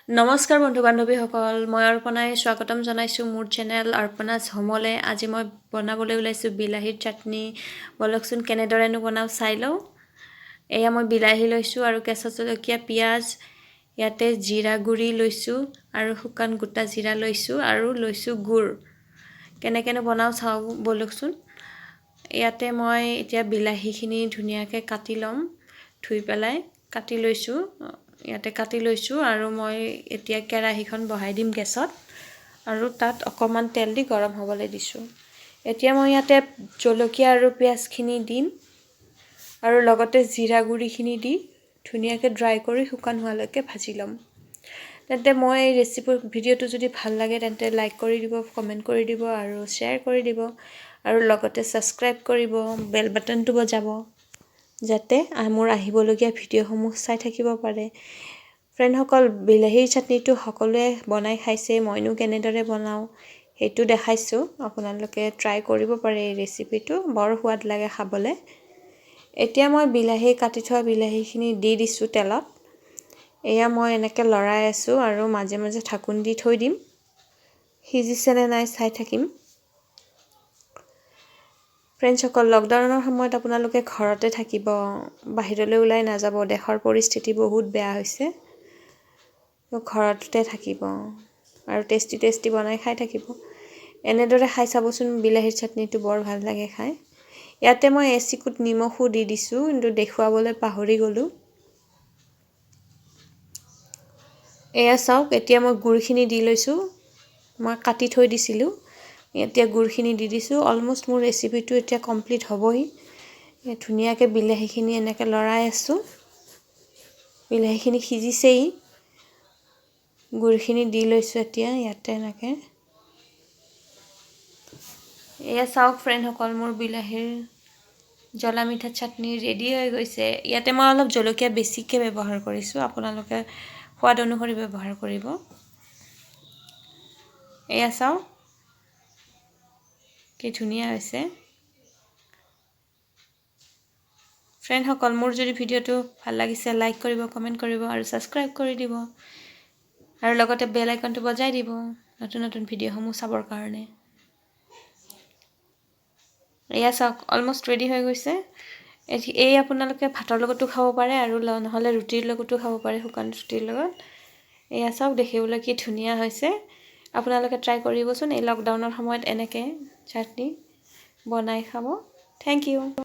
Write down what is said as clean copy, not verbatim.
নমস্কাৰ বন্ধু বান্ধৱীসকল, মই অৰ্পণাই স্বাগতম জনাইছোঁ মোৰ চেনেল অৰ্পণাজ হোমলৈ। আজি মই বনাবলৈ ওলাইছোঁ বিলাহীৰ চাটনি। ব'লকচোন, কেনেদৰেনো বনাওঁ চাই লওঁ। এয়া মই বিলাহী লৈছোঁ আৰু কেঁচা জলকীয়া, পিঁয়াজ, ইয়াতে জিৰা গুড়ি লৈছোঁ আৰু শুকান গোটা জিৰা লৈছোঁ আৰু লৈছোঁ গুড়। কেনেকৈনো বনাওঁ চাওঁ ব'লকচোন। ইয়াতে মই এতিয়া বিলাহীখিনি ধুনীয়াকৈ কাটি ল'ম। ধুই পেলাই কাটি লৈছোঁ, ইয়াতে কাটি লৈছোঁ। আৰু মই এতিয়া কেৰাহীখন বহাই দিম গেছত আৰু তাত অকণমান তেল দি গৰম হ'বলৈ দিছোঁ। এতিয়া মই ইয়াতে জলকীয়া আৰু পিঁয়াজখিনি দিম আৰু লগতে জিৰা গুড়িখিনি দি ধুনীয়াকৈ ড্ৰাই কৰি শুকান হোৱালৈকে ভাজি ল'ম। তেন্তে মই এই ৰেচিপি ভিডিঅ'টো যদি ভাল লাগে, তেন্তে লাইক কৰি দিব, কমেণ্ট কৰি দিব আৰু শ্বেয়াৰ কৰি দিব আৰু লগতে ছাবস্ক্ৰাইব কৰিব, বেল বাটনটো বজাব, যাতে মোৰ আহিবলগীয়া ভিডিঅ'সমূহ চাই থাকিব পাৰে। ফ্ৰেণ্ডসকল, বিলাহীৰ চাটনিটো সকলোৱে বনাই খাইছে। মইনো কেনেদৰে বনাওঁ সেইটো দেখাইছোঁ। আপোনালোকে ট্ৰাই কৰিব পাৰে এই ৰেচিপিটো, বৰ সোৱাদ লাগে খাবলৈ। এতিয়া মই বিলাহী, কাটি থোৱা বিলাহীখিনি দি দিছোঁ তেলত। এয়া মই এনেকৈ লৰাই আছোঁ আৰু মাজে মাজে ঢাকোন দি থৈ দিম। সিজিছেনে নাই চাই থাকিম। ফ্ৰেণ্ডছসকল, লকডাউনৰ সময়ত আপোনালোকে ঘৰতে থাকিব, বাহিৰলৈ ওলাই নাযাব। দেশৰ পৰিস্থিতি বহুত বেয়া হৈছে। ঘৰতে থাকিব আৰু টেষ্টি টেষ্টি বনাই খাই থাকিব। এনেদৰে খাই চাবচোন বিলাহীৰ চাটনিটো, বৰ ভাল লাগে খাই। ইয়াতে মই এচিকুট নিমখো দি দিছোঁ, কিন্তু দেখুৱাবলৈ পাহৰি গ'লোঁ। এয়া চাওক, এতিয়া মই গুড়খিনি দি লৈছোঁ। মই কাটি থৈ দিছিলোঁ, এতিয়া গুড়খিনি দি দিছোঁ। অলম'ষ্ট মোৰ ৰেচিপিটো এতিয়া কমপ্লিট হ'বই। ধুনীয়াকৈ বিলাহীখিনি এনেকৈ লৰাই আছোঁ। বিলাহীখিনি সিজিছেই। গুড়খিনি দি লৈছোঁ এতিয়া ইয়াতে এনেকৈ। এয়া চাওক ফ্ৰেণ্ডসকল, মোৰ বিলাহীৰ জ্বলা মিঠা চাটনি ৰেডি হৈ গৈছে। ইয়াতে মই অলপ জলকীয়া বেছিকৈ ব্যৱহাৰ কৰিছোঁ, আপোনালোকে সোৱাদ অনুসৰি ব্যৱহাৰ কৰিব। এয়া চাওক, কি ধুনীয়া হৈছে। ফ্ৰেণ্ডসকল, মোৰ যদি ভিডিঅ'টো ভাল লাগিছে, লাইক কৰিব, কমেণ্ট কৰিব আৰু ছাবস্ক্ৰাইব কৰি দিব আৰু লগতে বেল আইকনটো বজাই দিব নতুন নতুন ভিডিঅ'সমূহ চাবৰ কাৰণে। এয়া চাওক, অলমষ্ট ৰেডি হৈ গৈছে। এই আপোনালোকে ভাতৰ লগতো খাব পাৰে আৰু নহ'লে ৰুটিৰ লগতো খাব পাৰে, শুকান ৰুটিৰ লগত। এয়া চাওক, দেখিবলৈ কি ধুনীয়া হৈছে। আপোনালোকে ট্ৰাই কৰিবচোন, এই লকডাউনৰ সময়ত এনেকৈ চাটনি বনাই খাব। Thank U.